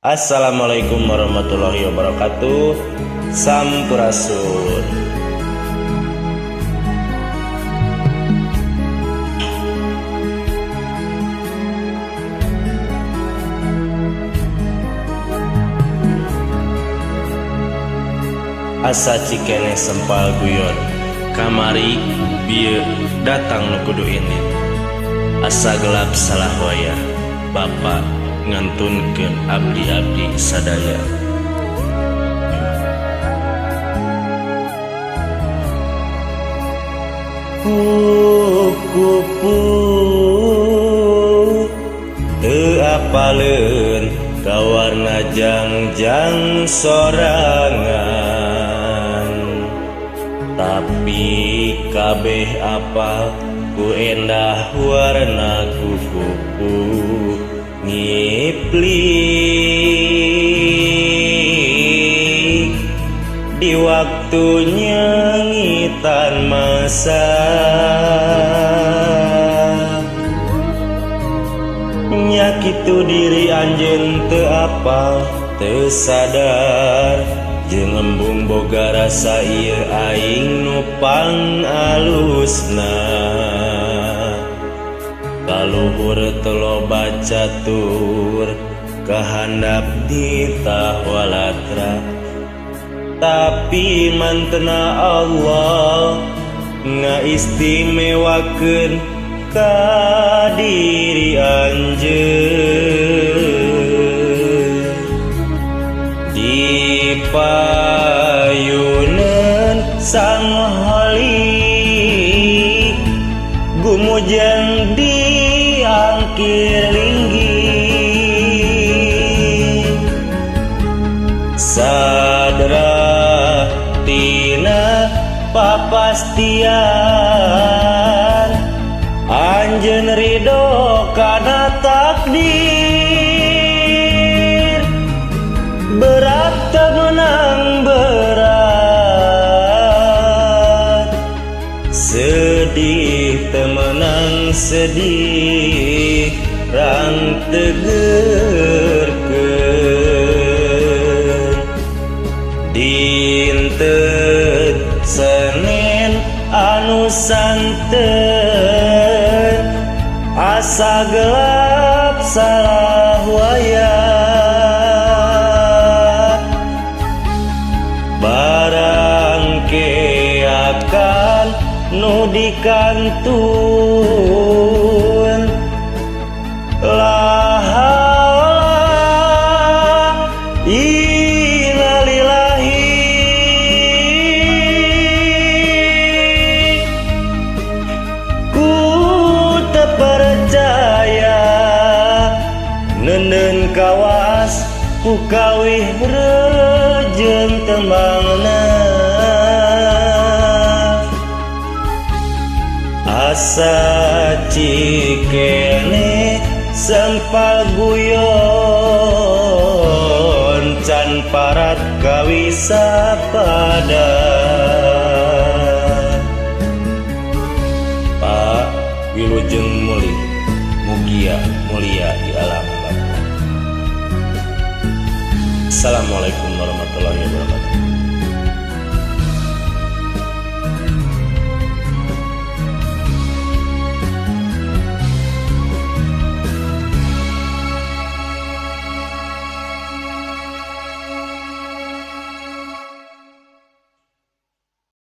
Assalamualaikum warahmatullahi wabarakatuh. Sampurasun. Asa cikene sempal guyon, kamari bieu datang nu kudu indit. Asa gelap salah wayah, Bapak ngantunkeun abdi-abdi sadaya. Kupu teu apaleun ka warna jangjang sorangan, tapi kabeh apal ku endah warna kupu ngiplik di waktunya ngitan masa. Nya kitu diri anjeun teu apal teu sadar, jeung embung boga rasa ieu aing nu pangalusna. Kaluhur teu loba catur, kahandap ditah walatra, tapi mantena Allah ngaistimewakeun ka diri anjeun. Di payuneun Sang Khalik, gumujeng diangkir linggih, sadra tina papastian anjeun ridho kana takdir. Berat teu meunang berat, sedih teu meunang sedih, rang tegerkeun. Dinten Senin anu santen, asa gelap salah wayah, barang keakan nu dikantun. La haula innalillahi, ku teu percaya neuneun kawas ku kawih rejeung tembangna. Asa cikene sempal guyon, can parat kawisa pada. Pak wilujeng mulih, mugia mulia di alam baka. Assalamualaikum warahmatullahi wabarakatuh.